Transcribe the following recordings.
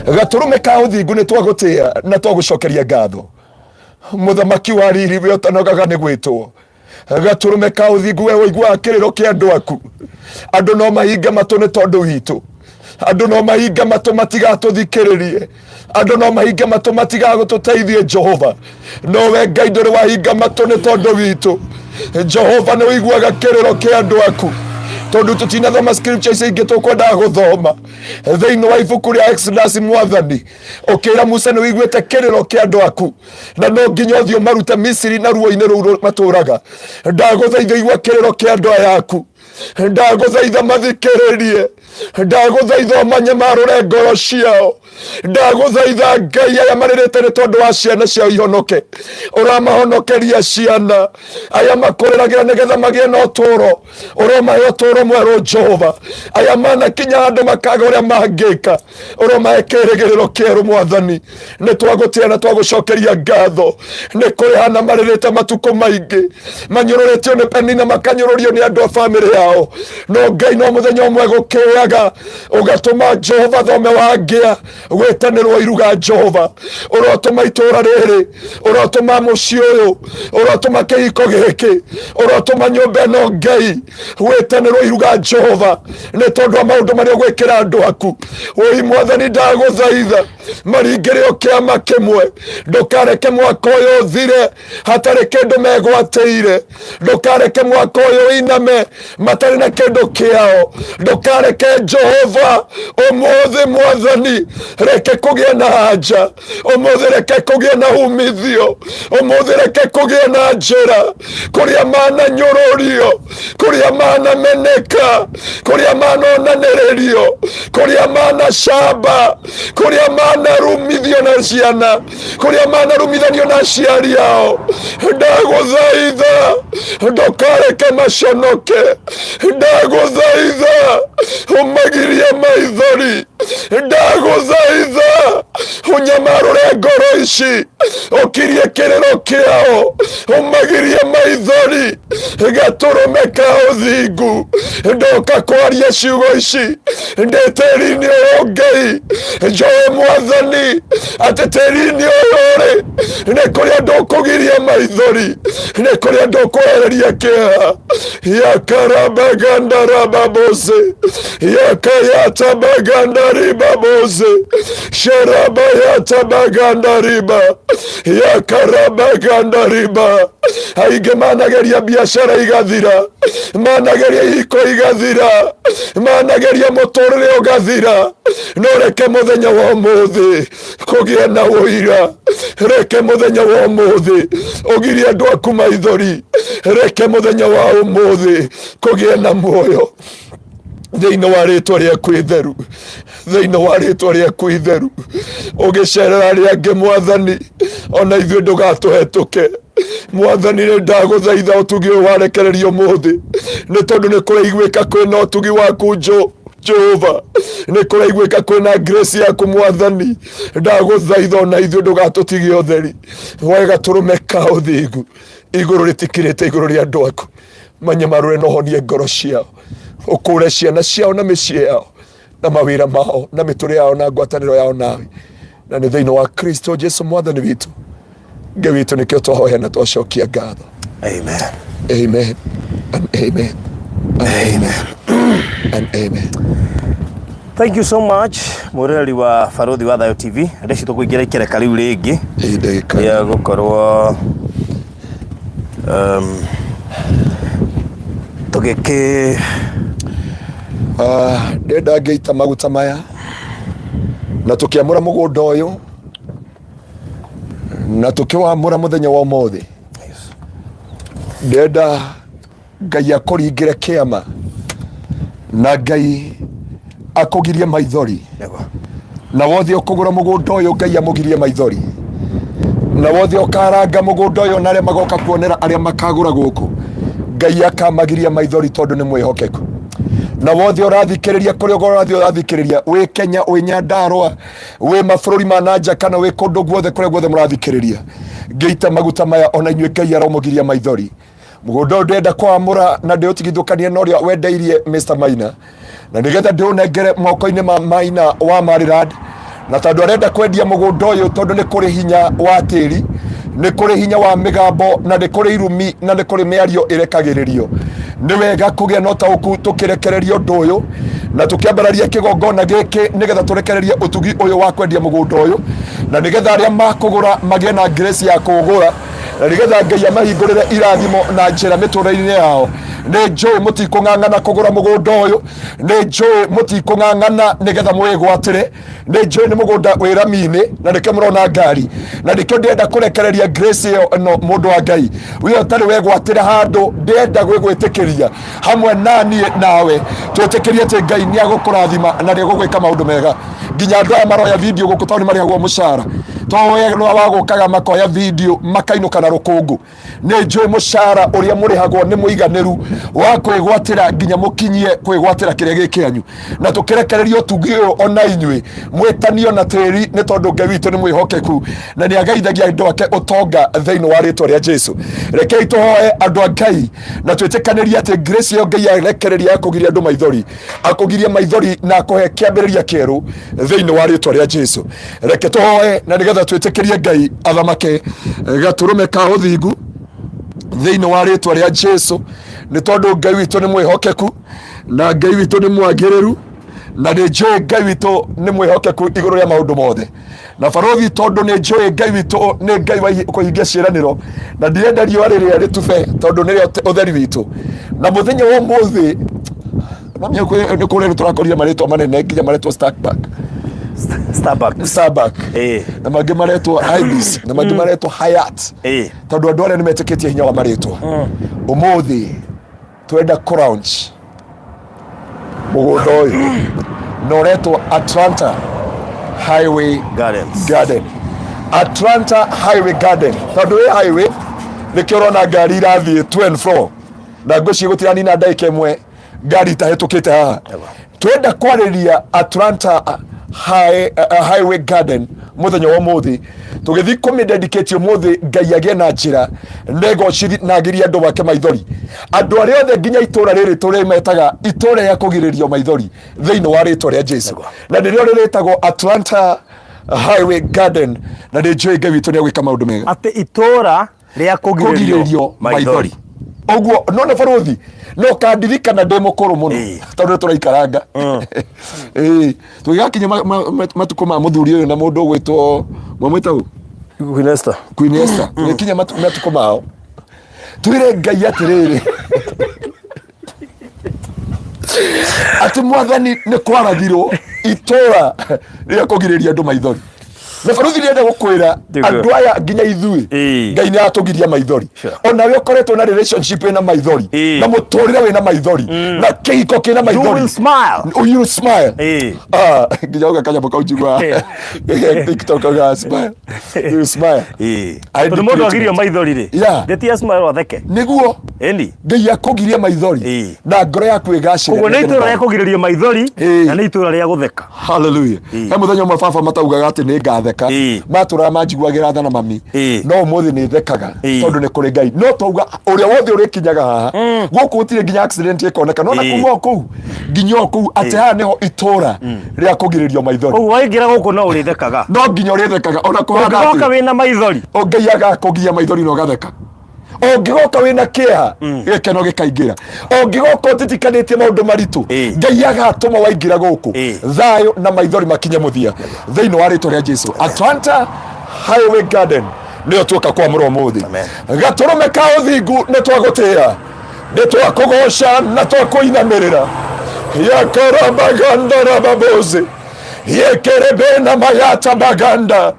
Gatũrũme ka ũthingu, nĩ twagũtĩa na twagũcokeria ngatho. Mũthamaki wa riri, we ũtanogaga nĩ gwĩtwo. Gatũrũme ka ũthingu, we ũiguaga kĩrĩro kĩa andũ aku. Andũ no mahinge matũ nĩ tondũ witũ, andũ no mahinge matũ matigatũthikĩrĩrie, andũ no mahinge matũ matigagũtũteithie Jehova, no we Ngai ndũrĩ wahinga matũ nĩ tondũ witũ. Jehova, nĩ ũiguaga kĩrĩro kĩa andũ aku. Tondũ tũtinathoma scripture icio ingĩ tũkwendaga gũthoma thĩinĩ wa ibuku rĩa Exodus, Mwathani, ũkĩra Musa nĩ ũiguĩte kĩrĩro kĩa andũ aku na no nginya ũthiĩ ũmarute Misiri na ruo-inĩ rũu matũraga. Ndagũthaitha, igua kĩrĩro kĩa andũ aya aku. Ndagũthaitha mathikĩrĩrie. Ndagũthaitha ũmanyamarũre ngoro ciao. Ndagũthaitha Ngai, aya marĩrĩte nĩ tondũ wa ciana ciao ihonoke, ũramahonokeria ciana. Aya makũrĩragĩra nĩgetha magĩe na ũtũũro, ũromahe ũtũũro mwerũ Jehova. Aya manakinya handũ makaga ũrĩa mangĩka, ũromahe kĩrĩgĩrĩro kĩerũ. Mwathani, nĩ twagũtĩa na twagũcokeria ngatho. Nĩ kũrĩ hana marĩrĩte matukũ maingĩ, manyũrũrĩtio nĩ Penina, makanyũrũrio nĩ andũ a bamĩrĩ yao, no Ngai, no mũthenya ũmwe gũkĩaga ũgatũma Jehova thome wangĩa gwĩtanĩrwo iruga. Jehova, ũrotũma itũũra rĩrĩ, ũrotũma mũciĩ ũyũ, ũrotũma kĩhiko gĩkĩ, ũrotũma nyũmba ĩno, Ngai, gwĩtanĩrwo iruga Jehova, nĩ tondũ wa maũndũ marĩa ũgwĩkĩra andũ aku. Wũi Mwathani, ndagũthaitha maringĩre o kĩama kĩmwe. Ndũkareke mwaka ũyũ ũthire hatarĩ kĩndũ megwatĩire. Ndũkareke mwaka ũyũ ũiname matarĩ na kĩndũ kĩao. Ndũkareke Jehova. Ũmũthĩ, Mwathani, reke kũgĩe na anja. Ũmũthĩ reke kũgĩe na umithio. Ũmũthĩ reke kũgĩe na njĩra kũrĩa mananyũrũrio, kũrĩa manameneka, kũrĩa manonanĩrĩrio, kũrĩa manacamba, kũrĩa manarumithio na ciana, kũrĩa manarumithanio na aciari ao. Ndagũthaitha ndũkareke maconoke. Ndagũthaitha ũmagirie maithori. Ndagũthaitha ũnyamarũre ngoro ici, ũkirie kĩrĩro kĩao, ũmagirie maithori. Gatũrũme ka ũthingu, ndoka kwaria ciugo ici ndĩ tĩri-inĩ ũyũ. Ngai, njũĩ Mwathani atĩ tĩri-inĩ ũyũ rĩ, nĩ kũrĩ andũ ũkũgiria maithori, nĩ kũrĩ andũ ũkwehereria kĩeha. Yakarabagandarababose yakayatabagandaribaboze sherabayatabagandariba yakarabagandariba. Aingĩ manageria biacara igathira, manageria ihiko igathira, manageria mũtũrĩre ũgathira, no reke mũthenya wa ũmũthĩ kũgĩe na ũira. Reke mũthenya wa ũmũthĩ ũgirie andũ aku maithori. Reke mũthenya wa ũmũthĩ kũgĩe na muoyo thĩinĩ wa rĩtwa rĩaku itheru, thĩinĩ wa rĩtwa rĩaku itheru. Ũgĩcerera arĩa angĩ, Mwathani, ona ithuĩ ndũgatũhetũke. Mwathani, nĩ ndagũthaitha ũtugi ũyũ warekererio ũmũthĩ, nĩ tondũ nĩ kũraiguĩka kwĩna ũtugi waku njo Jehova, nĩ kũraiguĩka kwĩna grace yaku. Mwathani, ndagũthaitha ona ithuĩ ndũgatũtige ũtheri. We gatũrũme ka ũthingu, igũrũ rĩtikirĩte igũrũ rĩa andũ aku. Manyamarũre na ũhonie ngoro ciao, ũkũre ciana ciao na mĩciĩ yao na mawĩra mao na mĩtũrĩre yao na ngwatanĩro yao nawe, na nĩ thĩinĩ wa Kristo Jesu Mwathani witũ, Ngai witũ, nĩkĩo twahoya na twacokia ngatho. Amen. Amen and amen and amen and amen. Thank you so much, mwĩroreri wa Barothi wa Thayo TV. Ndeci tũkũingĩra ikereka rĩu rĩngĩ Ĩ ndagĩka rĩa gũkorwo tũgĩkĩ Ah, ndenda ngĩita maguta maya na tũkĩamũra mũgũnda ũyũ na tũkĩwamũra mũthenya wa ũmũthĩ. Ndenda Ngai akũringĩre kĩama na Ngai akũgirie maithori. Na wothe ũkũgũra mũgũnda ũyũ, Ngai amũgirie maithori. Na wothe ũkaranga mũgũnda ũyũ na arĩa magoka kuonera arĩa makagũra gũkũ, Ngai akamagiria maithori tondũ nĩ mwĩhokeku. Na wothe ũrathikĩrĩria, kũrĩa ũrathiĩ ũrathikĩrĩria, wĩ Kenya, wĩ Nyandarũa, wĩ mabũrũri ma nanja, kana wĩ kũndũ guothe, kũrĩa guothe mũrathikĩrĩria, ngĩita maguta maya, ona inyuĩ Ngai aromũgiria maithori. Mũgũnda ũyũ ndĩrenda kwamũra na ndĩũtigithũkanie na ũrĩa wendeirie Mr Maina, na nĩgetha ndĩũnengere moko-inĩ ma Maina wa Maryland, Na tondũ arenda kwendia mũgũnda ũyũ, tondũ nĩ kũrĩ hinya wa tĩri, nĩ kũrĩ hinya wa mĩgambo, na nĩ kũrĩ irumi, na nĩ kũrĩ mĩario ĩrekagĩrĩrio. Nĩ wega kũgĩa na ũtaũku tũkĩrekereria ũndũ ũyũ na tũkĩambararia kĩgongona gĩkĩ, nĩgetha tũrekererie ũtugi ũyũ wa kwendia mũgũnda ũyũ, na nĩgetha arĩa makũgũra magĩe na grace ya kũũgũra, na nĩgetha Ngai amahingũrĩre irathimo na njĩra mĩtũrĩre-inĩ yao. Nĩ njũĩ mũtikũng'ang'ana kũgũra mũgũnda ũyũ, nĩ njũĩ mũtikũng'ang'ana nĩgetha mwĩgwatĩre. Nĩ njũĩ nĩ mũgũnda wĩ rami-inĩ, na nĩkĩo mũrona ngari, na nĩkĩo ndĩrenda kũrekereria grace ĩyo ĩno. Mũndũ wa Ngai, we ũtarĩ wegwatĩra handũ, ndĩrenda gwĩgwĩtĩkĩria hamwe na niĩ nawe twĩtĩkĩrie atĩ Ngai nĩ agũkũrathima na nĩ egũgwĩka maũndũ mega. Nginya andũ aya maroya video gũkũ, tondũ nĩ marĩhagwo mũcara, to wagũkaga makoya video makainũka na rũkũngũ. Nĩ njũĩ mũcara ũrĩa mũrĩhagwo nĩ mũiganĩru wa kwĩgwatĩra nginya mũkinyie kwĩgwatĩra kĩrĩa gĩ kĩanyu. Na tũkĩrekereria ũtugi ũyũ ona inyuĩ mwĩtanio na tĩri, nĩ tondũ Ngai witũ nĩ mwĩhokeku na nĩ agaithagia andũ ake ũtonga thĩinĩ wa rĩtwa rĩa Jesu. Rekei tũhoe, andũ a Ngai, na twĩtĩkanĩrie atĩ grace ĩyo Ngai arekereria ya kũgiria andũ maithori, akũgirie maithori na akũhe kĩambĩrĩria kĩerũ thĩinĩ wa rĩtwa rĩa Jesu. Reke tũhoe na nĩgetha twĩtĩkĩrie Ngai athamake gatũrũme ka ũthingu thĩinĩ wa rĩtwa rĩa Jesu, nĩ tondũ Ngai witũ nĩ mwĩhokeku na Ngai witũ nĩ mwagĩrĩru, na nĩ njũĩ Ngai witũ nĩ mwĩhokeku igũrũ rĩa maũndũ mothe. Na barothi, tondũ nĩ njũĩ Ngai witũ nĩ Ngai wa kũhingia ciĩranĩro, na ndirenda riũa rĩrĩa rĩtube, tondũ nĩrĩo ũtheri witũ. Na mũthenya wa ũmũthĩ nĩ kũrĩa tũrakorire marĩtwa manene, nginya maretwo Starbucks. Starbucks. Starbucks. Na mangĩ maretwo Ibis, na mangĩ maretwo Hyatt, tondũ andũ arĩa nĩ metĩkĩtie hinya wa marĩtwa. Ũmũthĩ twenda kũ launch mũgũnda ũyũ na ũretwo Atlanta Highway Gardens. Garden. Atlanta Highway Garden, tondũ wĩ highway, nĩkĩo ũrona ngari irathiĩ to and fro, na ngwĩciria gũtiranina ndagĩka ĩmwe ngari itahĩtũkĩte haha. Twenda kwarĩria Atlanta Highway Garden mũthenya wa ũmũthĩ, tũgĩthiĩ kũmĩdedicate ũmũthĩ Ngai agĩe na njĩra negocithi na agirie andũ make maithori, andũ arĩa othe nginya itũra rĩrĩ tũrĩmetaga itũra rĩa kũgirĩrio maithori thĩinĩ wa rĩtwa rĩa Jesu, na nĩrĩo rĩrĩtagwo Atlanta Highway Garden. Na nĩ njũĩ Ngai witũ nĩ agwĩka maũndũ mega. Atĩ itũra rĩa kũgirĩrio kũgirĩrio maithori ũguo. No nĩ barũthi no kandirikana ndĩ mũkũrũ mũno, tondũ nĩ tũraikaranga. Ĩĩ, tũgĩgakinya matukũ ma mũthuri ũyũ na mũndũ ũgwĩtwo mwamwĩta ũ? Queen Esther. Queen Esther. Tũgĩkinya matukũ mao, twĩre Ngai atĩrĩrĩ, atĩ Mwathani, nĩ kwarathirwo itũra rĩa kũgirĩria andũ maithori, na baruthi rĩenda gũkwĩra andũ aya nginya ithuĩ, Ngai nĩ atũgiria maithori. Onawe ũkoretwo na relationship ĩna maithori, na mũtũrĩre wĩna maithori, na kĩhiko kĩna You maithori, will smile. You will smile. Ah, nginya ũga kanyamũ kau njigua TikTok ga smile, you will smile. I Tondũ mũndũ decree agirio maithori rĩ, the smile atheke. Nĩguo. Ĩni. Ngai akũgirie maithori na ngoro yaku ĩgacĩre. Koguo nĩ itũra rĩa kũgirĩrio maithori na nĩ itũra rĩa gũtheka. Hallelujah. He mũthenya ũmwe baba mataugaga atĩ nĩ ngatheka, matũraga manjiguagĩra tha na mami, no ũmũthĩ nĩ thekaga tondũ nĩ kũrĩ Ngai. No twauga ũrĩa wothe ũrĩkinyaga haha gũkũ, gũtirĩ nginya accident ĩkoneka, no na kuma o kũu nginya o kũu, atĩ haha nĩho itũra rĩa kũgirĩrio maithori. Koguo waingĩra gũkũ no ũrĩthekaga. No nginya ũrĩthekaga ona kũhana Ũngĩgoka atĩa. wĩna maithori, O Ngai agakũgiria maithori na ũgatheka. Ũngĩgoka wĩna kĩeha, gĩkeno gĩkaingĩra. Ũngĩgoka ũtitikanĩtie maũndũ maritũ, Ngai agatũma waingĩra gũkũ thayũ na maithori makinye mũthia thĩinĩ wa rĩtwa rĩa Jesu. Atlanta Highway Garden nĩyo tuoka kwamũra ũmũthĩ. Amen. Gatũrũme ka ũthingu, nĩ twagũtĩĩa, nĩ twakũgoca na twakũinamĩrĩra. Yakarabagandarababozi yekerebena mayata baganda,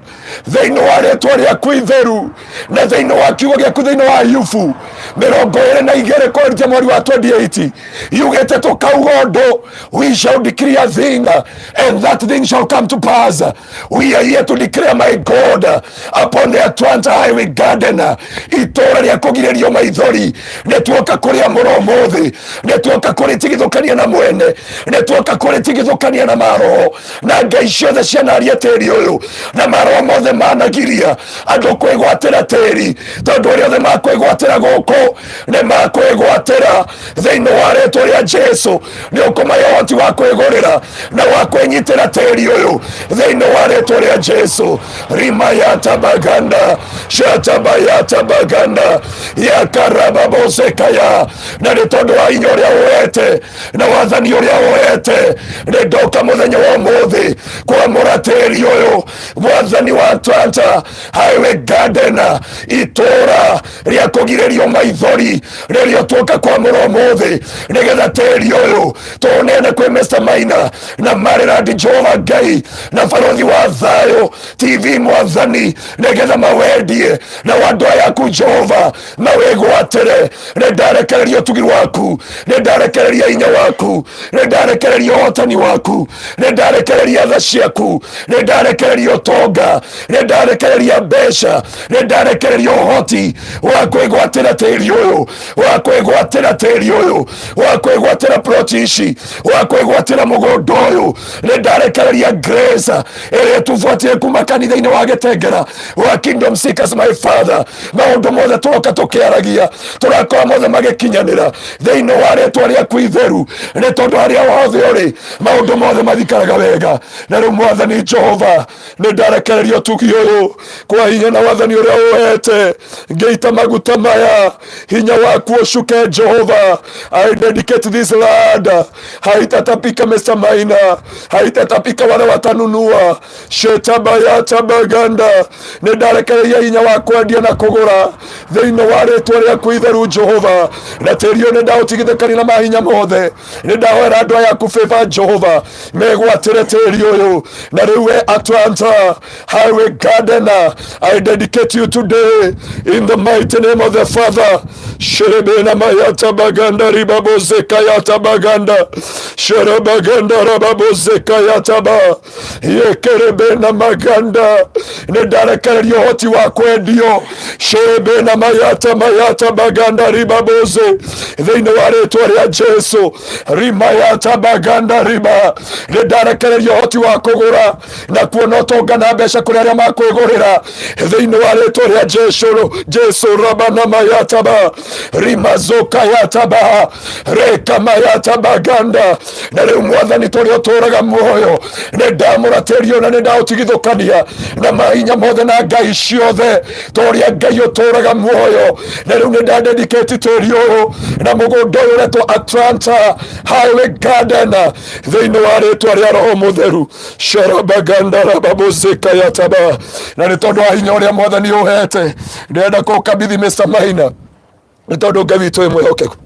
thĩinĩ wa rĩtwa rĩaku itheru na thĩinĩ wa kiugo gĩaku thĩinĩ wa Ayubu 22 kwendia mweri wa 28, yugĩte tũkauga ũndũ, we shall decree a thing and that thing shall come to pass. We are here to declare, my God, upon the Atlanta Highway Garden, itũra rĩa kũgirĩrio maithori. Nĩ tuoka kũrĩa mũro ũmũthĩ, nĩ tuoka kũrĩtigithũkania na mwene, nĩ tuoka kũrĩtigithũkania na maroho na ngai ciothe cianaria tĩri ũyũ na maroho mothe. Othe managiria andũ kwĩgwatĩra tĩri, tondũ arĩa othe makwĩgwatĩra gũkũ nĩ makwĩgwatĩra thĩinĩ wa rĩtwa rĩa Jesu. Nĩ ũkũmahe ũhoti wa kwĩgũrĩra na wa kwĩnyitĩra tĩri ũyũ thĩinĩ wa rĩtwa rĩa Jesu. Rimayatabaganda shatabayatabaganda yakarababozekaya. Na nĩ tondũ wa hinya ũrĩa ũhete na wathani ũrĩa ũhete, nĩ ndoka mũthenya wa ũmũthĩ kwamũra tĩri ũyũ, mwathani wa Atlanta Highway Garden, itũra rĩa kũgirĩrio maithori rĩrĩa tuoka kwamũra ũmũthĩ, nĩgetha tĩri ũyũ tũũneane kwĩ Mr. Maina na Maryland Jehova Ngai na barothi wa thayũ TV mwathani, nĩgetha mawendie na andũ aya aku Jehova mawĩgwatĩre. Nĩ ndarekereria ũtugi waku, nĩ ndarekereria hinya waku, nĩ ndarekereria ũhotani waku, nĩ ndarekereria tha ciaku, nĩ ndarekereria ũtonga, nĩ ndarekereria mbeca, nĩ ndarekereria ũhoti wa kwĩgwatĩra tĩri ũyũ, wa kwĩgwatĩra tĩri ũyũ, wa kwĩgwatĩra ploti ici, wa kwĩgwatĩra mũgũnda ũyũ. Nĩ ndarekereria grace ĩrĩa ĩtubuatire kuma kanitha-inĩ wa Gĩtengera wa Kingdom Seekers. My Father, maũndũ mothe tũroka tũkĩaragia tũrakora mothe magĩkinyanĩra thĩinĩ wa rĩtwa rĩaku itheru, nĩ tondũ harĩa hothe ũrĩ maũndũ mothe mathikaraga wega. Na rĩu mwathani Jehova, nĩ ndarekereria ũtugi ũyũ kwa hinya na wathani ũrĩa ũhete, ngĩita maguta maya, hinya waku ũcuke Jehova. I dedicate this land, haitatapika Mr. Maina, haitatapika wale watanunua shetabayatabaganda. Nĩ ndarekereria hinya wa kwendia na kũgũra thĩinĩ wa rĩtwa rĩaku itheru Jehova, na tĩri ũyũ nĩ ndaũtigithũkania na mahinya mothe. Nĩ ndahoera andũ aya aku favor Jehova megwatĩre tĩri ũyũ. Na rĩu we Atlanta Highway Garden, I dedicate you today in the mighty name of the Father. Sherebena mayata baganda ribabozeka yata baganda sherebaganda rababozeka yata ba yekerebena maganda. Nĩ ndarekereria ũhoti wa kwendio sherebena mayata mayata baganda ribaboze thĩinĩ wa rĩtwa rĩa Jesu. Rimayata baganda riba, nĩ ndarekereria ũhoti wa kũgũra na kuona ũtonga na mbeca kũrĩ arĩa makwĩgũrĩra thĩinĩ wa rĩtwa rĩa Jesu. Jesu rabana mayataba rimazoka yataba reka mayataba ganda. Na rĩu mwathani tũrĩa ũtũraga muoyo, nĩ ndamũratĩrio na nĩ ndaũtigithũkania na mahinya mothe na ngai ciothe ta ũrĩa Ngai ũtũraga muoyo. Na rĩu nĩ ndadedicate tĩri ũyũ na mũgũnda ũyũ ũretwo Atlanta Highway Garden thĩinĩ wa rĩtwa rĩa Roho Mũtheru sharabaganda rababozeka yataba. Na nĩ tondũ wa hinya ũrĩa mwathani ũhete, ndĩrenda kũkabithi Mr. Maina, nĩ tondũ Ngai witũ wĩ mwĩhokeku.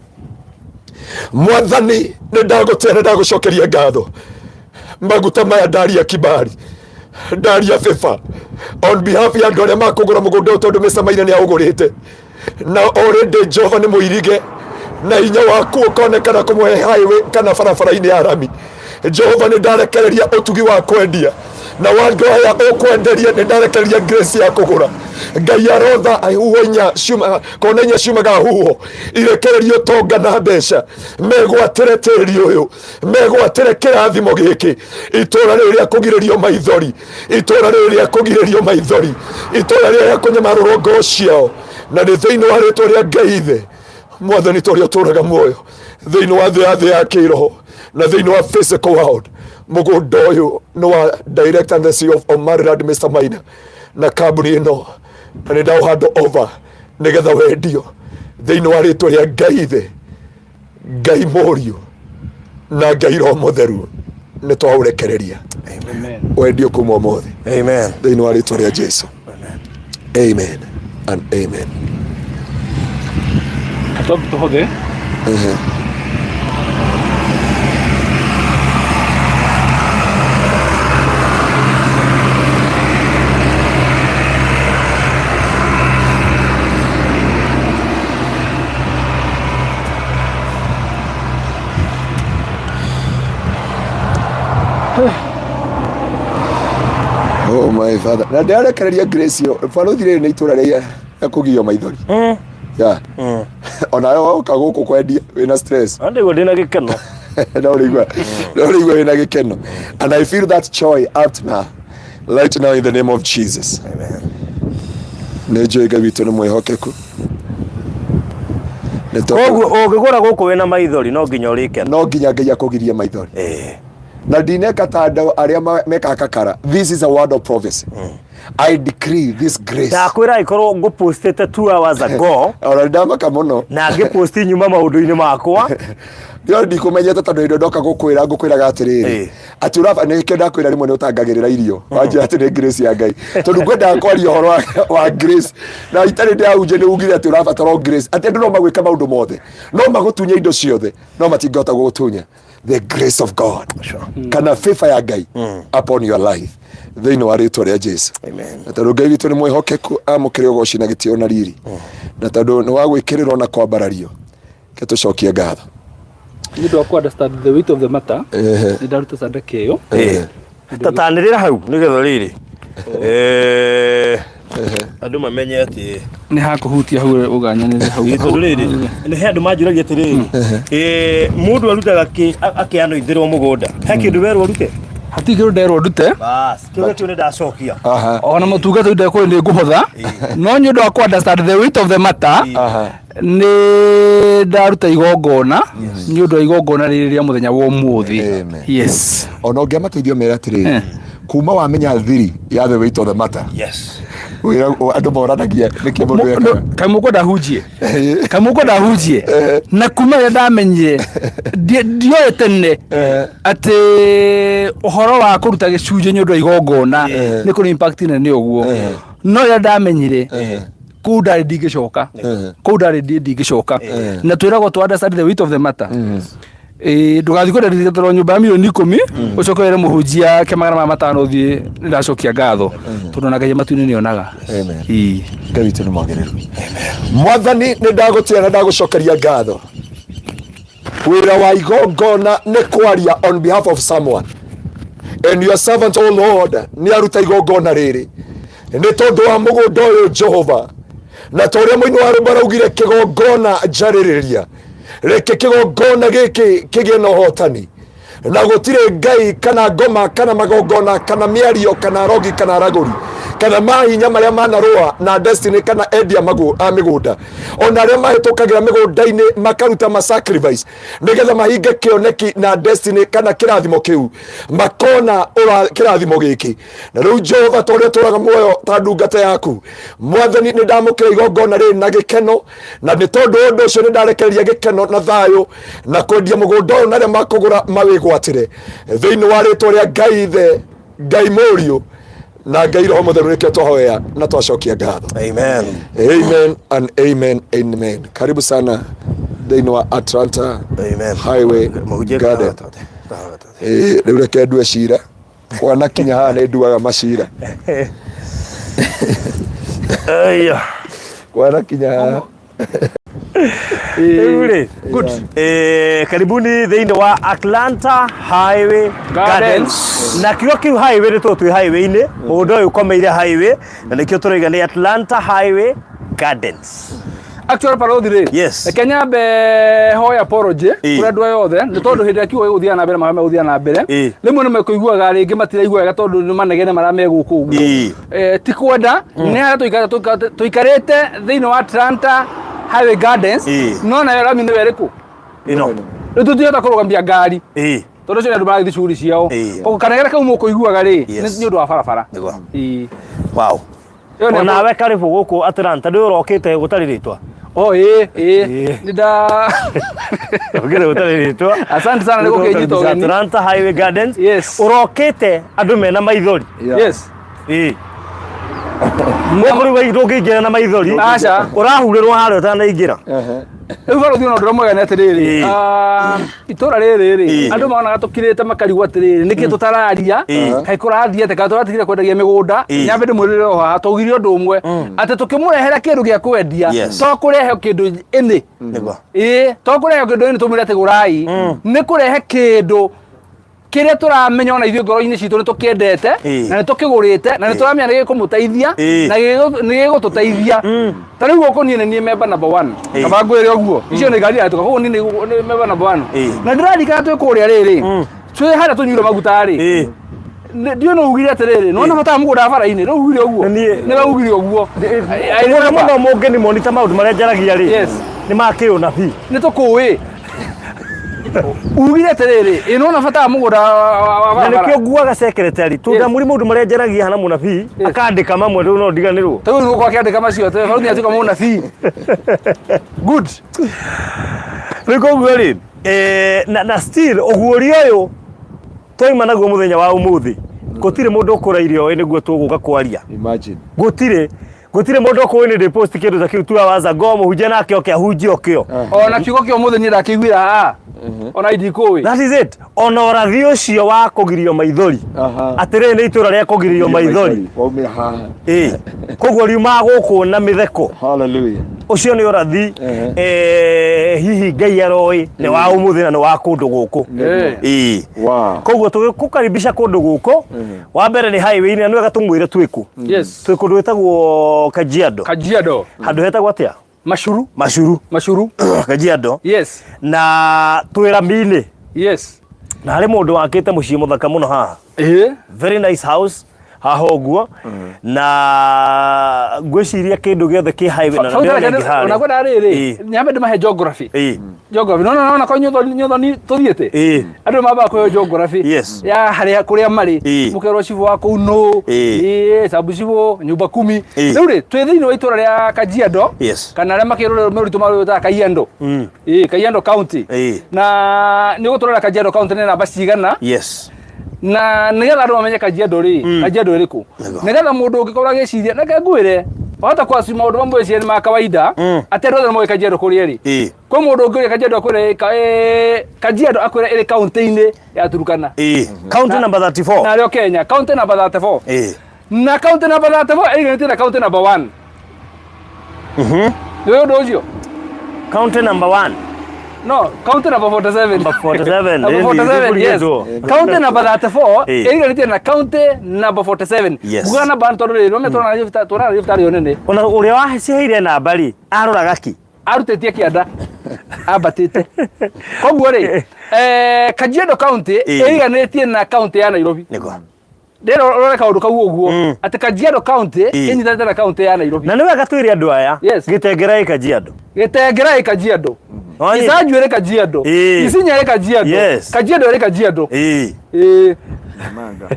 Mwathani, nĩ ndagũtĩa, nĩ ndagũcokeria ngatho. Maguta maya ndaria kibali, ndaria favor on behalf ya andũ arĩa makũgũra mũgũnda ũyũ, tondũ Mr. Maina nĩ aũgũrĩte na already. Jehova, nĩ mũirige na hinya waku ũkonekana kũmũhe highway kana barabara-inĩ ya rami. Jehova, nĩ ndarekereria ũtugi wa kwendia na wa andũ aya ũkwenderia, nĩ ndarekereria grace ya kũgũra. Ngai arotha huho inya ciuma kona inya ciumaga huho irekererio ũtonga na mbeca, megwatĩre tĩri ũyũ, megwatĩre kĩrathimo gĩkĩ, itũra rĩrĩ rĩa kũgirĩrio maithori, itũra rĩrĩ rĩa kũgirĩrio maithori, itũra rĩrĩ rĩa kũnyamarũrwo ngoro ciao. Na nĩ thĩinĩ wa rĩtwa rĩa Ngai Ithe, mwathani ta ũrĩa ũtũraga muoyo thĩinĩ wa thĩ ya thĩ ya kĩroho na thĩinĩ wa physical world, mũgũnda ũyũ nĩ wa director and the CEO of Maryland Mr. Maina na kambuni ĩno, na nĩ ndaũhand over nĩgetha wendio thĩinĩ wa rĩtwa rĩa Ngai Ithe, Ngai Mũriũ na Ngai Roho Mũtheru. Nĩ twaũrekereria wendio kuma ũmũthĩ. Amen. Thĩinĩ wa rĩtwa rĩa Jesu, amen and amen. Twambe tũhothe. Oh my Father. Na ndĩrarekereria grace ĩyo. Barothi rĩrĩ nĩ itũra rĩa rĩa kũgio maithori. Yeah. Onawe woka gũkũ kwendia wĩna stress. Andĩguo ndĩna gĩkeno. No ũrĩigua, no ũrĩigua wĩna gĩkeno. And I feel that joy up to now. Right now in the name of Jesus. Amen. Nĩ njũĩ Ngai witũ nĩ mwĩhokeku. Nĩ tondũ- Koguo ũngĩgũra gũkũ wĩna maithori no nginya ũrĩkena. no nginya Ngai akũgirie maithori. Eh. Na ndineka ta andũ arĩa mekaga kakara. This is a word of prophecy. I decree this grace. Ndakwĩra ĩkorwo ngũpostĩte 2 hours ago Ona ndamaka mũno. na ngĩposti nyuma maũndũ-inĩ makwa. Ndio ndikũmenyete tondũ hĩndĩ ndoka gũkwĩra ngũkwĩraga atĩrĩrĩ Ĩĩ. atĩ ũraba nĩkĩo ndakwĩra rĩmwe nĩ ũtangagĩrĩra irio wanjĩra atĩ nĩ grace ya Ngai tondũ ngwendaga kwaria ũhoro wa grace na itarĩ ndĩrahunjia nĩ ugire atĩ ũrabatara o grace atĩ andũ no magwĩka maũndũ mothe no magũtunye indo ciothe no matingĩhota gũgũtunya the grace of God kana favor ya Ngai upon your life thĩinĩ wa rĩtwa rĩa Jesu. Amen. Na tondũ Ngai witũ nĩ mwĩhokeku amũkĩre ũgoci na gĩtĩo na riri na tondũ nĩ wa gwĩkĩrĩrwo na kwambarario ke tũcokie ngatho. Nĩ ũndũ wa kũ understand the weight of the matter, Ehe. nĩ ndaruta sadaka ĩyo. Eh. Tatanĩrĩra hau nĩgetha rĩrĩ Eh, andũ mamenye atĩ Nĩ hakũhutia hau ũganyanĩre hau. Ĩ, tondũ rĩrĩ nĩ he andũ manjũragia atĩrĩrĩ eh, mũndũ arutaga kĩ akĩanoithĩrwo mũgũnda he kĩndũ werwo ũrute? Hatirĩ kĩndũ nderwo ndute. Bas, kĩũria kĩu nĩ ndacokia. Ona motungata ndekũrĩ nĩ ngũhotha no nĩ ũndũ wa kũ understand the weight of the matter nĩ ndaruta igongona nĩ ũndũ wa igongona rĩrĩ rĩa mũthenya wa ũmũthĩ. Amen. Yes. Ona ũngĩamateithio mere atĩrĩrĩ Eh. kuma wamenya thiri ya the weight of the matter Yes. wĩra andũ moranagia nĩkĩ mũndũ ekaga. Kaĩ mũkwenda hunjie? Kaĩ mũkwenda hunjie? Na kuma rĩrĩa ndamenyire ndioĩ tene atĩ ũhoro wa kũruta gĩcunjĩ nĩ ũndũ wa igongona nĩ kũrĩ impact nene ũguo, no rĩrĩa ndamenyire kũu ndarĩ ndingĩcoka, kũu ndarĩ ndingĩcoka. Na twĩragwo tũ understand the weight of the matter. Ĩĩ, ndũgathiĩ kwenderia nyũmba ya milioni 10 ũcoke wĩre mũhunjia ke 500 ũthiĩ nĩ ndacokia ngatho, tondũ ona Ngai matu-inĩ nĩ onaga. Amen. Ĩĩ. Ngai witũ nĩ mwagĩrĩru. Mwathani nĩ ndagũtĩa na ndagũcokeria ngatho. Wĩra wa igongona nĩ kwaria on behalf of someone and your servant, O Lord, nĩ aruta igongona rĩrĩ nĩ tondũ wa mũgũnda ũyũ Jehova, na ta ũrĩa mũini wa rwĩmbo araugire kĩgongona njarĩrĩria, reke kĩgongona gĩkĩ kĩgĩe na ũhotani na gũtirĩ ngai kana ngoma kana magongona kana mĩario kana rogi kana ragũri kana mahinya marĩa manarũa na destiny kana endia a mĩgũnda ona arĩa mahĩtũkagĩra mĩgũnda-inĩ makaruta ma sacrifice nĩgetha mahinge kĩoneki na destiny kana kĩrathimo kĩu makona kĩrathimo gĩkĩ. Na rĩu Jehova, ta ũrĩa tũraga muoyo ta ndungata yaku Mwathani, nĩ ndamũkĩra igongona rĩrĩ na gĩkeno, na nĩ tondũ wa ũndũ ũcio nĩ ndarekereria gĩkeno na thayũ na kwendia mũgũnda ũyũ na arĩa makũgũra mawĩgwatĩre thĩinĩ wa rĩtwa rĩa Ngai Ithe, Ngai Mũriũ na Ngai Roho Mũtheru. Nĩkĩo twahoya na twacokia ngatho. Amen. Amen and amen, amen. Karibu sana thĩinĩ wa Atlanta Amen. Highway Mũhunjia. Garden. Ĩĩ, rĩu reke ndue cira wanakinya haha nĩ nduaga macira. Aya. Wanakinya haha. Rĩu rĩ, good. Eh, karibuni thĩinĩ wa Atlanta Highway Gardens. Na kiugo kĩu highway nĩ tondũ twĩ highway-inĩ, mũgũnda ũyũ ũkomeire highway, na nĩkĩo tũroiga nĩ Atlanta Highway Gardens. Actual parothi rĩ, reke nyambe hoya apology kũrĩ andũ aya othe nĩ tondũ hĩndĩ ĩrĩa kiugo gĩgũthiaga na mbere marĩa megũthiaga na mbere rĩmwe nĩ mekũiguaga rĩngĩ matiraigua wega tondũ nĩ manegene marĩa me gũkũ ũguo. Ti kwenda nĩ harĩa tũikarĩte thĩinĩ wa Atlanta Highway Gardens, no nayo rami nĩwe ĩrĩkũ? Ĩno. Rĩu tũtingĩhota kũrũgamia ngari tondũ ũcio nĩ andũ marathiĩ shughuli ciao. Koguo kanegere kau mũkũiguaga rĩ nĩ ũndũ wa barabara. Nĩguo. Wow. Ĩyo nĩ Onawe karibu gũkũ Atlanta, ndĩ ũrokĩte gũtarĩ rĩtwa. Oh, ĩĩ ĩĩ nĩ nda Ũkĩte gũtarĩ rĩtwa. Asante sana nĩ gũkĩnyita ũgeni. Atlanta Highway Gardens. Yes. Ũrokĩte andũ mena maithori. Yes. Ĩĩ. Gũkũ rĩu ndũngĩingĩra na maithori. Aca. Ũrahurĩrwo harĩa ũtanaingĩra. Rĩu barũthi ona ũndũ ũrĩa mwega nĩ atĩrĩrĩ, itũra rĩrĩ rĩ, andũ monaga tũkirĩte makarigwo atĩrĩrĩ, nĩkĩ tũtararia, kaĩ kũrathiĩ atĩa, kana tũratigire kwendagia mĩgũnda. Nyambe ndĩmwĩrĩre o haha twaugire ũndũ ũmwe atĩ tũkĩmũrehera kĩndũ gĩa kwendia to kũrehe kĩndũ ĩnĩ. Ĩĩ, to kũrehe kĩndũ ĩnĩ tũmwĩre atĩ gũrai, nĩ kũrehe kĩndũ kĩrĩa tũramenya ona ithuĩ ngoro-inĩ citũ nĩ tũkĩendete na nĩ tũkĩgũrĩte na nĩ tũramenya nĩ gĩkũmũteithia na nĩ gĩgũtũteithia. Ta rĩu gũkũ niĩ nĩ niĩ member number one. Kaba ngwĩre ũguo, icio nĩ ngari irahĩtũka, koguo niĩ nĩ member number one. Na ndĩraririkana twĩ kũrĩa rĩrĩ, twĩ harĩa tũnyuire maguta rĩ, Ndiũ nĩ ugire atĩrĩrĩ, nĩwona bata wa mũgũnda wa bara-inĩ, rĩu ugire ũguo. Nĩwe ugire ũguo. I Mũno remember. mũno mũngĩni monita maũndũ marĩa njaragia rĩ Yes. nĩ ma kĩũnabii. Nĩ tũkũĩ. Ugire atĩrĩrĩ, ĩ nĩwona bata wa mũgũnda wa Na barabara. nĩkĩo nguaga secretary tondũ Yes. ndamũri maũndũ marĩa njaragia hana mũnabii Yes. akandĩka mamwe rĩu no ndiganĩrwo. Ta rĩu nĩgũkorwo akĩandĩka macio atĩ barũthi atuĩka mũnabii. Good. Rĩu koguo rĩ na still ũguũrio ũyũ twaima naguo mũthenya wa ũmũthĩ gũtirĩ mũndũ ũkũra irio nĩguo tũgũka kwaria. Imagine. Gũtirĩ gũtirĩ mũndũ ũkũĩ nĩ ndĩ post kĩndũ ta kĩu 2 hours ago mũhunjia nake oke ahunjie o kĩo. Ona kiugo kĩa ũmũthĩ niĩ ndakĩiguĩra haha. Ona indikũĩ. That is it. Ona ũrathi ũcio wa kũgirio maithori atĩrĩrĩ nĩ itũra rĩa kũgirio maithori. Waumĩra haha. Ĩĩ. Koguo riumaga gũkũ na mĩtheko. Hallelujah. Ũcio nĩ ũrathi hihi Ngai aroĩ nĩ wa ũmũthĩ na nĩ wa kũndũ gũkũ. Ĩĩ. Wow. Koguo tũgĩkũkaribisha kũndũ gũkũ wa mbere nĩ highway-inĩ na nĩ wega tũmwĩre twĩkũ. Yes. Twĩ kũndũ gwĩtagwo Kajiado. Kajiado. Handũ hetagwo atĩa? Mashuru. Macuru. Mashuru. Kajiado. Yes. Na twĩ rami-inĩ. Yes. Na harĩ mũndũ wakĩte mũciĩ mũthaka mũno haha. Very nice house haha ũguo na ngwĩciria kĩndũ gĩothe kĩ highway na ndĩrona ĩngĩ harĩa. Ona kwenda rĩrĩ nyambe ndĩmahe geography. Geography no no no ko nyũtho nyũtho ni tũthiĩte andũ mambaga kũheo geography ya harĩa kũrĩa marĩ mũkerwo cibũ wa kũu nũ ĩĩ sabu cibũ nyumba kumi. Rĩu rĩ twĩ thĩinĩ wa itũra rĩa Kajiado kana arĩa makĩrũrĩrĩ rũritũ marwĩtaga Kajiado. Ĩĩ Kajiado County. Na nĩ ũgũtũrora Kajiado County nĩ namba cigana. Na nĩgetha andũ mamenye Kajiado rĩ, Kajiado ĩrĩkũ, nĩgetha mũndũ ũngĩkorwo agĩciria, reke ngwĩre, wahota kwaci maũndũ mamwe wĩcirie nĩ ma kawaida atĩ andũ othe nĩ moĩ Kajiado kũrĩa ĩrĩ. Kwĩ mũndũ ũngĩũria Kajiado akwĩre Kajiado akwĩre ĩrĩ kaunti-inĩ ya Turkana. County number 34. Na arĩo Kenya, county number 34. Na county number 34 ĩriganĩtie na county number 1. Nĩ ũndũ ũcio? County number 1. No, county number 47. Number 47. Number 47, yes. County number 34 ĩriganĩtie na county number 47. Yes. Nguga namba tondũ rĩrĩ, nĩwamenya tũrona thibitarĩ ĩyo nene. Ona ũrĩa waciheire namba rĩ, aroraga kĩ? Arutĩtie kĩanda ambatĩte. Koguo rĩ, Kajiado County ĩriganĩtie na county ya Nairobi. Nĩguo. Ndĩrenda ũrore kaũndũ kau ũguo atĩ Kajiado County ĩnyitanĩte na county ya Nairobi. Na nĩ wega twĩre andũ aya. Yes. Gĩtengera ĩ Kajiado. Gĩtengera ĩ Kajiado. Wanyita? Isanju ĩrĩ Kajiado. Isinya ĩrĩ Kajiado. Yes. Kajiado ĩrĩ Kajiado. Ĩĩ.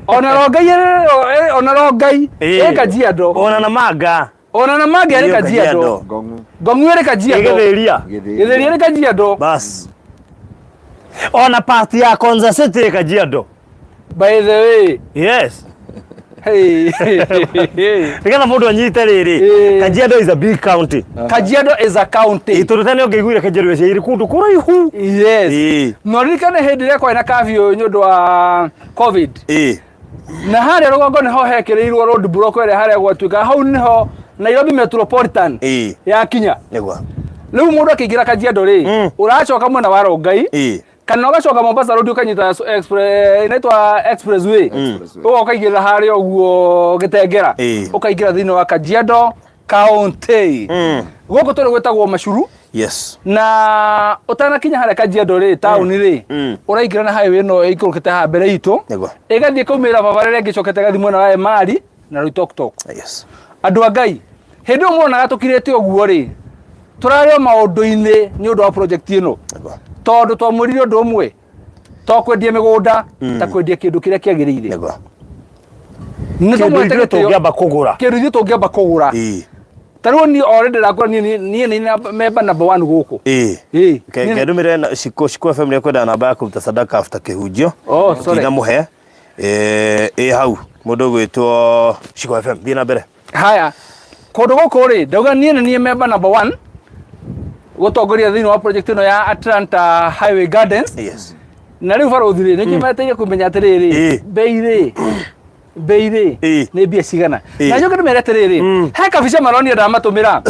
Ona Rongai ĩrĩ ona Rongai ĩ Kajiado. Ona Namanga. Ona Namanga ĩrĩ Kajiado. Ngong'u. Ngong'u ĩrĩ Kajiado. Gĩthĩria. Gĩthĩria ĩrĩ Kajiado. Bas. Ona part ya Konza City ĩ Kajiado. By the way. Yes. Hey. Nĩgetha mũndũ anyite rĩrĩ, Kajiado is a big county. Kajiado is a county. Ĩ, tondũ tene ũngĩaiguire Kajiado ĩrĩ kũndũ kũraihu. Yes. No ririkane hĩndĩ ĩrĩa kwarĩ na curfew nĩ ũndũ wa COVID. Na harĩa rũgongo nĩho hekĩrĩirwo road block ĩrĩa harĩa gwatuĩka hau nĩho Nairobi Metropolitan yakinya. Nĩguo. Rĩu mũndũ akĩingĩra Kajiado rĩ, ũracoka mwena wa Rongai kana ũgacoka Mombasa Road ũkanyita express inaitwa expressway ũgoka ũkaingĩrĩra harĩa ũguo Gĩtengera ũkaingĩra thĩinĩ wa Kajiado County. Gũkũ tũrĩ gwĩtagwo Macuru. Yes. Na ũtanakinya harĩa Kajiado rĩ taũni rĩ ũraingĩra na highway ĩno ĩikũrũkĩte haha mbere itũ ĩgathiĩ ĩkaumĩrĩra barabara ĩrĩa ĩngĩ ĩcokete ĩgathiĩ mwena wa Emali na Loitoktok. Yes. Andũ a Ngai, hĩndĩ ĩyo muonaga tũkirĩte ũguo rĩ, tũrarĩ o maũndũ-inĩ nĩ ũndũ wa project ĩno. Tondũ twamwĩrire ũndũ ũmwe, to kwendia mĩgũnda, ta kwendia kĩndũ kĩrĩa kĩagĩrĩire. Nĩ Kĩndũ tũmwete ithuĩ gĩtĩo. tũngĩamba kũgũra. Kĩndũ ithuĩ tũngĩamba kũgũra. Ta rĩu niĩ already ndakũra niĩ niĩ nĩ member number 1 gũkũ. Ke ndũmĩre na Shiko Shiko FM nĩ kwenda namba ya kũruta sadaka after kĩhunjio. Oh, sorry. Ndinamũhe. Ĩ hau mũndũ ũgwĩtwo Shiko FM thiĩ na mbere. Haya, kũndũ gũkũ rĩ, ndauga niĩ nĩ niĩ member number 1 gũtongoria thĩinĩ wa project ĩno ya Atlanta Highway Gardens. Yes. Na rĩu barũthi rĩ, nĩkĩo meteire kũmenya atĩrĩrĩ, bei rĩ, bei rĩ, nĩ mbia cigana. Na njoke ndĩmere atĩrĩrĩ, he kabica maronire ndamatũmĩra,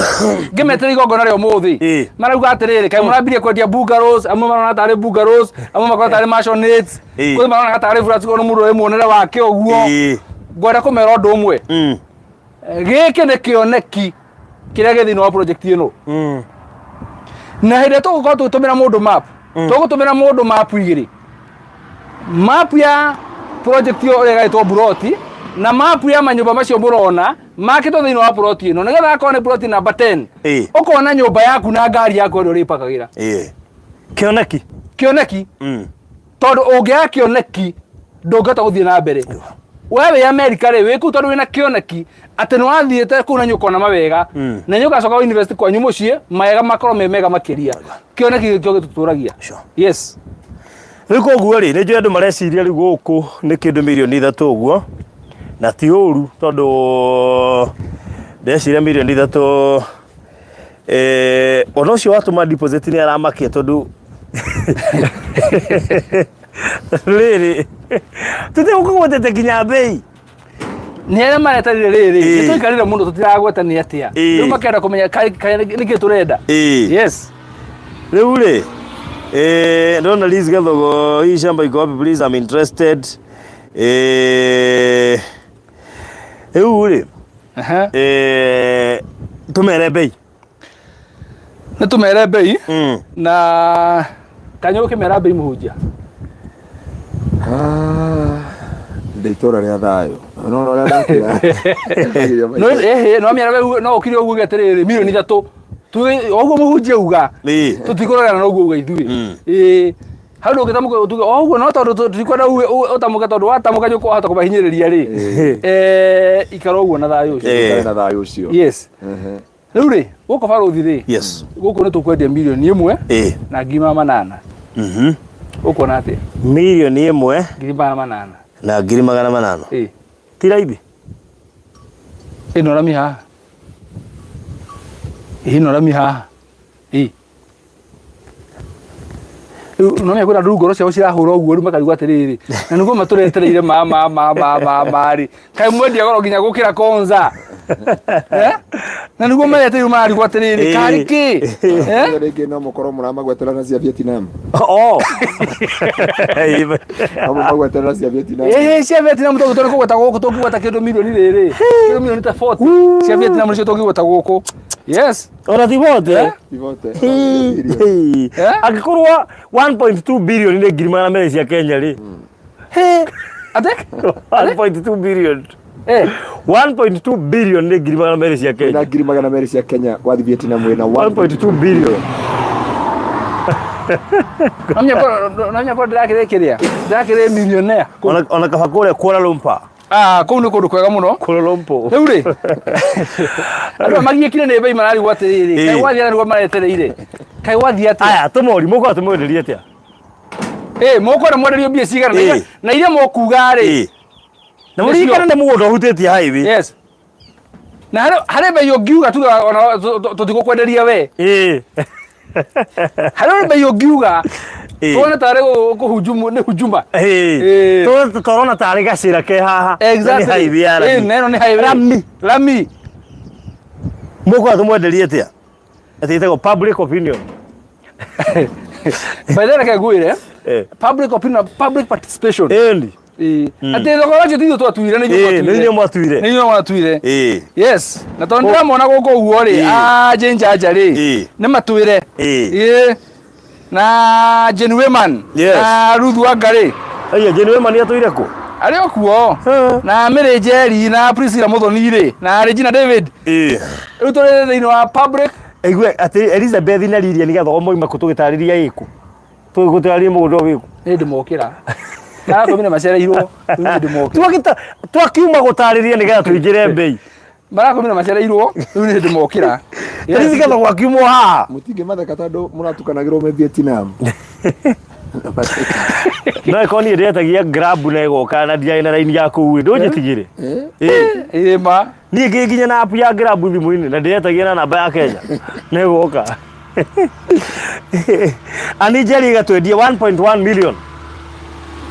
ngĩmetĩra igongona rĩa ũmũthĩ. Marauga atĩrĩrĩ, kaĩ mũrambirie kwendia bungalows, amwe marona tarĩ bungalows, amwe makona tarĩ mansionettes, kwĩ marona tarĩ flats, koguo mũndũ arĩ muonere wake ũguo. Ngwenda kũmera ũndũ ũmwe. Gĩkĩ nĩ kĩoneki kĩrĩa gĩ thĩinĩ wa project ĩno. Na hĩndĩ ĩrĩa tũgũkorwo tũgĩtũmĩra mũndũ map, tũgũtũmĩra mũndũ map igĩrĩ. Map ya Project ĩyo ũrĩa ĩgaĩtwo buroti na mapu ya manyũmba macio mũrona makĩtwo thĩinĩ wa buroti ĩno nĩgetha akorwo nĩ buroti namba 10 ũkona nyũmba yaku na ngari yaku ĩrĩa ũrĩpakagĩra. Kĩoneki. Kĩoneki. Tondũ ũngĩaga kĩoneki ndũngĩhota gũthiĩ na mbere. We wĩ Amerika rĩ, wĩ kũu tondũ wĩna kĩoneki atĩ nĩ wathiĩte kũu na nĩ ũkona mawega na nĩ ũgacoka university kwanyu mũciĩ mawega makorwo me mega makĩria. Kĩoneki nĩkĩo gĩtũtũragia. Yes. Rĩu koguo rĩ, nĩ njũĩ andũ mareciria rĩu gũkũ nĩ kĩndũ mirioni 3 ũguo, na ti ũru tondũ ndeciria mirioni 3 ona ũcio watũma deposit nĩ aramakia tondũ rĩrĩ tũtigũkũgwetete nginya mbei. Nĩ arĩa maretarire rĩrĩ, nĩ tũikarire mũno tũtiragweta nĩ atĩa. Rĩu makenda kũmenya nĩkĩ tũrenda. Yes. Rĩu rĩ, ndĩrona Liz Gathogo, hii shamba iko wapi please, I'm interested. Rĩu rĩ, tũmere mbei. Nĩ tũmere mbei na kanyũ ũkĩmera mbei mũhunjia. Ndĩ itũra rĩa thayũ. No ũrĩa ndakira. No ehe no mĩara we no ũkire ũguo uge atĩrĩrĩ mirioni 3. Tuge ũguo mũhunjia uga. Tũtikũrorana na ũguo uga ithuĩ. Ĩĩ. Hau ndũngĩtamũka tuge o ũguo no tondũ tũtikwenda uge ũtamũke tondũ watamũka nĩ ũkũhota kũmahinyĩrĩria rĩ. Ikara ũguo na thayũ ũcio. Ikare na thayũ ũcio. Yes. Rĩu rĩ, gũkũ barũthi rĩ, Yes. gũkũ nĩ tũkwendia mirioni 1 na 800,000. Ũkuona atĩa? Mirioni 1 800,000. Na 800,000. Ti raithi? Ĩno rami haha. Ĩno rami haha. Rĩu no kwĩna andũ ngoro ciao cirahũra ũguo rĩu makarigwo atĩrĩrĩ na nĩguo matũretereire ma ma ma ma ma ma rĩ kaĩ mwendia goro nginya gũkĩra konza. Na nĩguo maretereire mararigwo atĩrĩrĩ karĩ kĩ? Rĩu rĩngĩ no mũkorwo mũramagwetera na cia Vietnam. Oh. No mũmagwetera cia Vietnam. Ĩĩ cia Vietnam tondũ tũrĩ kũgweta gũkũ tũngĩgweta kĩndũ mirioni rĩrĩ kĩndũ mirioni ta 40 cia Vietnam nĩcio tũngĩgweta gũkũ. Yes. Ona ti wote. Ivote. Angĩkorwo 1.2 billion nĩ 200,000 cia Kenya rĩ. Ate? 1.2 billion. 1.2 billion nĩ 200,000 cia Kenya. Na 200,000 cia Kenya wathi Vietnam wĩna 1.2 billion. Namenya kwa ndĩrakĩrĩ kĩrĩa ndĩrakĩrĩ millionaire. Ona kaba kũrĩa Kuala Lumpur. Ah, kũu nĩ kũndũ kwega mũno. Kuala Lumpur. Rĩu rĩ, andũ aya magiĩkire nĩ bei mararigwo atĩrĩrĩ, kaĩ gwathiĩ atĩa nĩguo maretereire? Kaĩ gwathiĩ atĩa? Aya, tũmori, mũkwenda tũmwenderie atĩa? Ĩ, mũkwenda mwenderio mbia cigana? Na iria mũkuga rĩ? Na mũririkane nĩ mũgũnda ũhutĩtie highway. Yes. Na harĩ bei ũngiuga tuge ona tũtigũkwenderia we. Harĩ bei ũngiuga tuone tarĩ kũhunjumu nĩ hujuma. Tũrona tarĩ gacĩra ke haha. Exactly. Nĩ highway ya rami. Na ĩno nĩ highway. Rami. Rami. Mũkwenda tũmwenderie atĩa? Atĩ ĩtagwo public opinion. By the way, reke ngwĩre, public opinion, public participation. Ĩni. Atĩ thogora ũcio ti ithuĩ twatuire, nĩ inyuĩ mwatuire. Nĩ inyuĩ mwatuire. Nĩ inyuĩ mwatuire. Yes. Na tondũ ndĩramona gũkũ ũguo rĩ, Jane Njanja rĩ, nĩ matwĩre. Ĩĩ. Na Jane Wayman. Na Ruth Wanga rĩ. Aya, Jane Wayman atũire kũ? Arĩ o kuo. Na Mary Njeri na Priscilla Muthoni rĩ, na Regina David. Rĩu tũrĩ thĩinĩ wa public. Aigue atĩ Elizabeth na Lilian Gathogo moima kũ tũgĩtarĩria ĩkũ? Tũgĩtarĩria mũgũnda ũyũ wĩkũ? Nĩ ndĩmokĩra. Marakomire macereirwo, rĩu nĩ ndĩmokĩra. Twakiuma gũtarĩria nĩgetha tũingĩre mbei. Marakomire macereirwo, rĩu nĩ ndĩmokĩra. Elizabeth Gathogo akiumwo haha. Mũtingĩmatheka tondũ mũratukanagĩrwo me Vietnam. No ĩkorwo niĩ ndĩretagia Grab na ĩgoka na ndiarĩ na raini ya kũu ĩ, ndũnjĩtigĩre. Ĩ ma. Niĩ ngĩ nginya na app ya Grab thimũ-inĩ na ndĩretagia na namba ya Kenya na ĩgoka. Ani Njeri ĩgatwendia 1.1 million.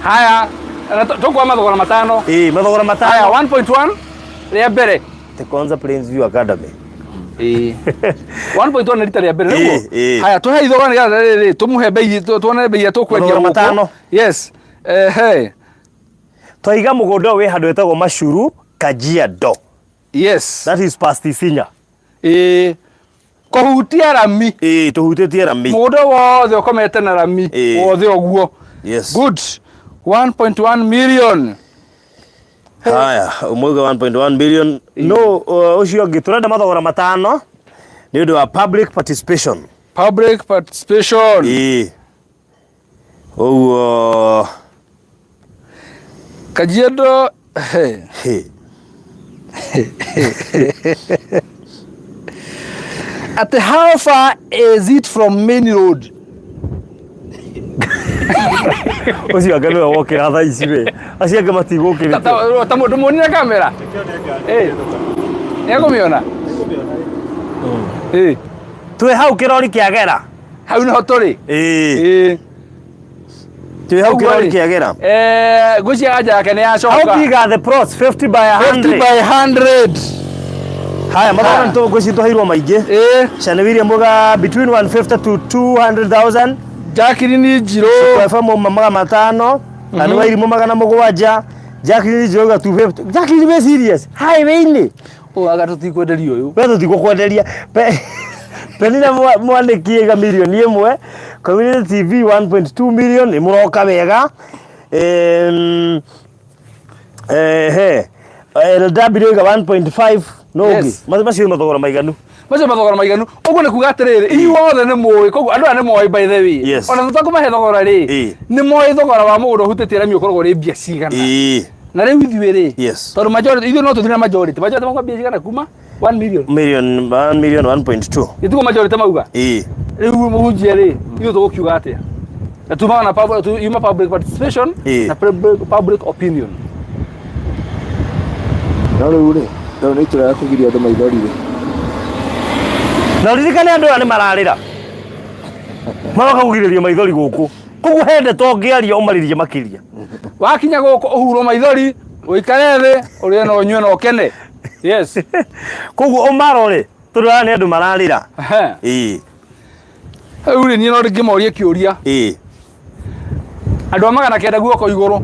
Haya, na tũkuoya mathogora matano. Ĩ, mathogora matano. Haya, 1.1 rĩa mbere. The Konza Plains View Academy. Ĩ. 1.1 nĩ rita rĩa mbere nĩguo? Ĩ, ĩ. Haya, tũhe ithogora nĩgetha rĩrĩ, tũmũhe bei, tuone bei ĩrĩa tũkwendia Mathogora gũkũ. matano. Yes. Ehe. Twaiga mũgũnda ũyũ wĩ handũ hetagwo Machuru, Kajiado. Yes. That is past Isinya. Ĩ. Kũhutia rami. Ĩ, tũhutĩtie rami. Mũgũnda wothe ũkomete na rami. Ĩ. Wothe ũguo. Yes. Good. 1.1 million. Haya, ũmwe uga 1.1 billion. No ũcio ũngĩ tũrenda mathogora matano nĩ ũndũ wa public participation. Public participation. Ĩĩ. Ũguo Kajiado he. He. At how far is it from main road? Ũcio anga nĩwe wokĩra thaa ici we. Acio angĩ matigũkĩrĩte. Ta mũndũ muonire kamera. Eh. Nĩekũmĩona? Eh. Twĩ hau kĩrori kĩagera. Hau nĩho tũrĩ. Ĩĩ. Ĩĩ. Twĩ hau kĩrori kĩagera. Eh, ngwĩciria anja yake nĩ yacoka. How big are the plots? 50 by 100. 50 by 100. Haya, mathogora nĩ tũgwĩciria tũheirwo maingĩ. Ĩĩ. Shani William uga between 150 to 200,000. Jacqueline Njirũ. Kwa FM 500. Andu Wairimũ 700. Jacqueline Njirũ uga 250. Jacqueline be serious. Highway-inĩ. Ũyũ anga tũtikwenderia ũyũ. We tũtigũkwenderia. Penina mwandĩki aiga mirioni ĩmwe. Community TV 1.2 million nĩ mũroka wega. Ehe. LW aiga 1.5 no ũngĩ. Yes. Macio nĩ mathogora maiganu. Macio mathogora maiganu. Ũguo nĩ kuga atĩrĩrĩ, inyuothe nĩ mũĩ, koguo andũ aya nĩ moĩ by the way. Yes. Ona tũtakũmahe thogora rĩ, Ĩĩ. nĩ moĩ thogora wa mũgũnda ũhutĩtie rami ũkoragwo ũrĩ mbia cigana. Ĩĩ. Na rĩu ithuĩ rĩ, Yes. tondũ majority, ithuĩ no tũthiĩ na majority. Majority mauga mbia cigana kuma 1 million. Million 1 million 1.2. Gĩtiguo majority mauga. Ĩĩ. Rĩu mũhunjia rĩ, ithuĩ tũgũkiuga atĩa? Na tumaga na public, yuma public participation Ĩĩ. na public opinion. No rĩu rĩ, rĩu nĩ itũra rĩa kũgiria andũ maithori rĩ. Na ũririkane andũ aya nĩ mararĩra. Maroka kũgirĩrĩrio maithori gũkũ. Koguo he ndeto ũngĩaria ũmarĩrie makĩria. Wakinya gũkũ ũhurwo maithori, ũikare thĩ, ũrĩe na ũnyue na ũkene. Yes. Koguo ũmarore tondũ aya nĩ andũ mararĩra. Ehe. Ĩĩ. Rĩu rĩ niĩ no ndingĩmorie kĩũria. Ĩĩ. Andũ a 900 guoko igũrũ.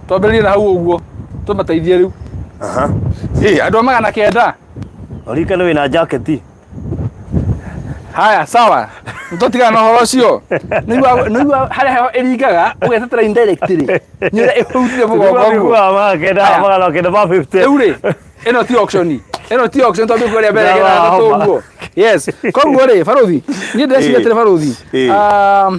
Twambĩrĩrie na hau ũguo. Tũmateithie rĩu. Aha. Ĩĩ, andũ a 900. Ũririkane wĩna jaketi. Haya, sawa. Nĩtwatigana na ũhoro ũcio. Nĩigua nĩigua harĩa heho ĩringaga ũgetetera indirectly. Nĩ ũrĩa ĩhutire mũgongo ũguo. 900 950. Rĩu rĩ, ĩno ti auction. Ĩno ti auction twambie kuaria mbere Ndawa kenda homa. ũguo. Yes. Koguo rĩ, barothi, niĩ ndĩreciria Ĩĩ. atĩrĩ barothi. Ĩĩ.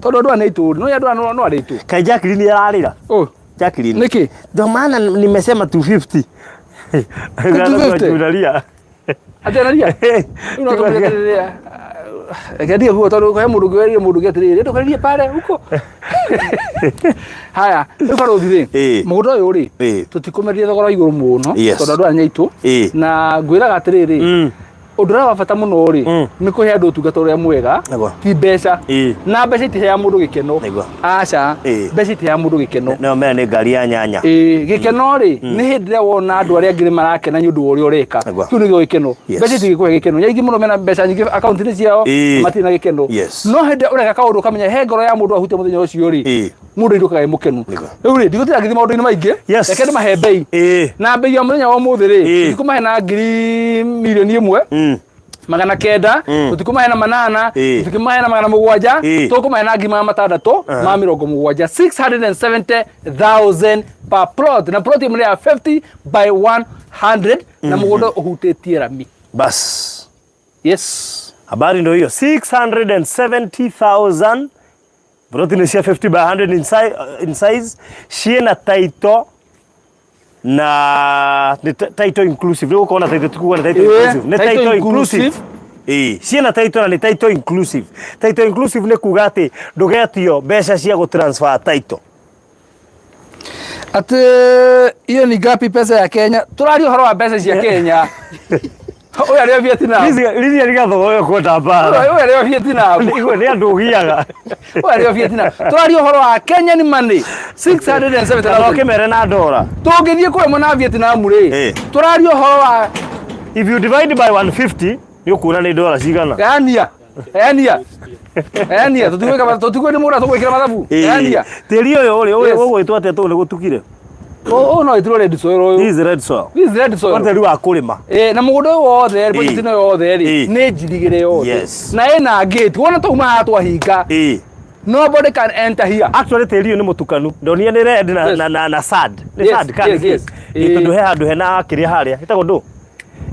Tondũ andũ aya nĩ aitũ, no andũ aya no arĩ aitũ. Kaĩ Jacqueline ararĩra? Oh, Jacqueline. nĩkĩ? Ndio maana nimesema 250. 250? Unalia. Atĩ anaria? Rĩu no tũmwĩre atĩrĩrĩ, reke ndige kuga tondũ he mũndũ ũngĩ werire mũndũ ũngĩ atĩrĩrĩ, ndũkarĩrie pale huko. Haya, rĩu barothi rĩ, Ĩĩ. mũgũnda ũyũ rĩ, Ĩĩ. tũtikũmenderia thogora wa igũrũ mũno, Yes. tondũ andũ aya nĩ aitũ. Ĩĩ. Na ngwĩraga atĩrĩrĩ, ũndũ ũrĩa wa bata mũno rĩ, nĩ kũhe andũ ũtungata ũrĩa mwega, Nĩguo. ti mbeca. Ĩĩ. Na mbeca itiheaga mũndũ gĩkeno. Nĩguo. Aca, Ĩĩ. mbeca itiheaga mũndũ gĩkeno. No mera nĩ ngari ya nyanya. Ĩĩ, gĩkeno rĩ nĩ hĩndĩ ĩrĩa wona andũ arĩa angĩ nĩ marakena nĩ ũndũ wa ũrĩa ũreka Nĩguo. kĩu nĩkĩo gĩkeno Yes. mbeca itingĩkũhe gĩkeno nĩ aingĩ mũno mena mbeca nyingĩ akaunti-inĩ ciao Ĩĩ. na matirĩ na gĩkeno Yes. no hĩndĩ ĩrĩa ũreka kaũndũ ũkamenya he ngoro ya mũndũ ahutia mũthenya ũcio rĩ Ĩĩ. mũndũ ainũkaga e mũkenu Nĩguo. rĩu rĩ ndigũtinda ngĩthiĩ maũndũ-inĩ maingĩ Yes. reke ndĩmahe mbei Ĩĩ. na mbei ya mũthenya wa ũmũthĩ rĩ Ĩĩ. tũtikũmahe na ngiri mirioni ĩmwe 900 tũtikũmahe na 800 Ĩĩ. tũtikũmahe na 700 Ĩĩ. tũkũmahe na ngiri 670 670,000 per plot na plot ĩmwe nĩ ya 50 by 100 na mũgũnda ũhutĩtie rami Bas. yes Habari ndio hiyo 670,000 plot nĩ cia 50 by 100 in size, in size ciĩna title na nĩ title inclusive rĩu ũkona title tikuga nĩ title Ĩĩ, inclusive nĩ title title inclusive inclusive. Ĩĩ, ciĩna title na nĩ title inclusive title inclusive nĩ kuga atĩ ndũgetio mbeca cia gũ transfer title Atĩ hiyo ni ngapi pesa ya Kenya? Tũraria ũhoro wa mbeca cia Kenya. Ũyũ arĩ o Vietnam. Lidia Rigatho ũyũ kwenda mbara Ũyũ arĩ o Vietnam. Igwe nĩ andũ ũgiaga Ũyũ arĩ o Vietnam. Tũraria ũhoro wa Kenyan money 670,000. kana ũkĩmere na ndora Tũngĩthiĩ kũrĩa na Vietnam rĩ, Eh. tũraria ũhoro wa if you divide by 150 nĩ ũkuona nĩ ndora cigana gayania. Gayania. Gayania tũtigwĩka tũtigwĩ nĩ mũra tũgwĩkĩra mathabu. Ĩĩ. Gayania. tĩri ũyũ rĩ ũyũ Yes. ũgwĩtwo atĩa tondũ nĩ gũtukire Ũyũ no wĩtirwo red soil ũyũ. this is red soil This is red soil. Nĩ tĩri wa kũrĩma Eh, na mũgũnda ũyũ wothe rĩ, project ĩno yothe rĩ Ĩĩ. nĩ njirigĩre yothe Yes. na ĩna gate wona twauma haha twahinga Ĩĩ. Nobody can enter here. Actually tĩri ũyũ nĩ mũtukanu. Ndonire nĩ red na na na, na sand. Nĩ sand kana nĩ yes. kĩ? Ĩ, tondũ he handũ hena kĩrĩa harĩa. Gĩtagwo ndũ?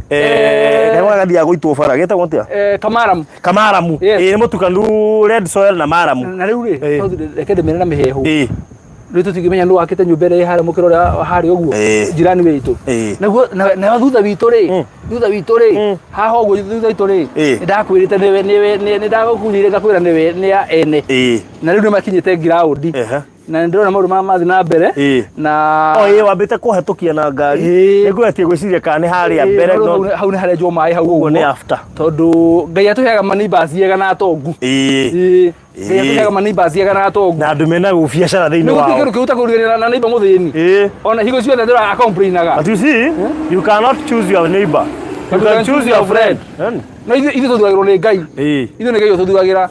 Eh, karĩa gathiaga gũitwo bara gĩtagwo atĩa? Kamaramu. Kamaramu. Yes. Ĩ, nĩ mũtukanu red soil na maramu. Na rĩu rĩ, reke ndĩmere na mĩhehu. Rĩu tũtingĩmenya nũ wakĩte nyũmba ĩrĩa ĩ harĩa mũkĩra ũrĩa harĩa ũguo jirani witũ. Naguo nayo thutha witũ rĩ, thutha witũ rĩ, haha ũguo thutha witũ rĩ, nĩndakwĩrĩte nĩwe nĩwe nĩndagũkunyĩire ngakwĩra nĩwe nĩ ya ene. Na rĩu nĩmakinyĩte ngiraũndi. Na nĩndĩrona maũndũ marĩa marathiĩ na mbere. Na O ĩ wambĩte kũhetũkia na ngari. Nĩngũgetie gwĩciria kana nĩ harĩa mbere no hau nĩ harenjwo maĩ hau ũguo nĩ after. Tondũ Ngai atũheaga maneighbors ega na atongu. Ngai atũheaga maneighbors ega na atongu. Na andũ mena biacara thĩinĩ Nĩ wao. gũtirĩ kĩndũ kĩũru ta kũrigania na neighbor mũthĩni. Ona hingo ciothe ndĩra complainaga. But you see, you cannot choose your neighbor. You can choose your friend. No ithuĩ ithuĩ tũthuragĩrwo nĩ Ngai. Ithuĩ nĩ Ngai ũtũthuragĩra.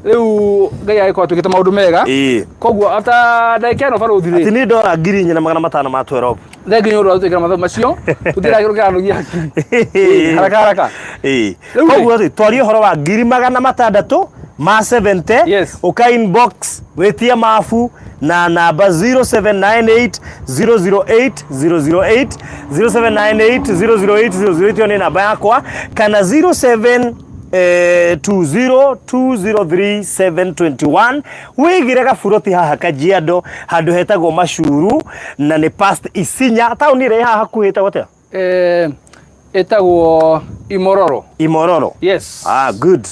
Rĩu Ngai agĩkorwo atwĩkĩte maũndũ mega. Koguo after ndagĩka ĩno barũthi rĩ. Atĩ nĩ ndora 4500 ma 12. Thengiũ nĩ ũndũ wa gũtwĩkĩra mathabu macio. Tũtiragĩrwo kĩranugia hakiri. Haraka haraka. Rĩu rĩ. Koguo rĩ, twarie ũhoro wa 670,000 ũka inbox wĩtie mabu na namba 0798 008 008 0798 008 008 ĩyo nĩ namba yakwa kana 07 20203 wĩigĩre gaburoti haha Kajiado handũ hetagwo Macuru na nĩ past Isinya taũni ĩrĩa ĩ haha hakuhĩ ĩtagwo atĩa? Ĩtagwo Imororo. Imororo. Yes. Ah, good.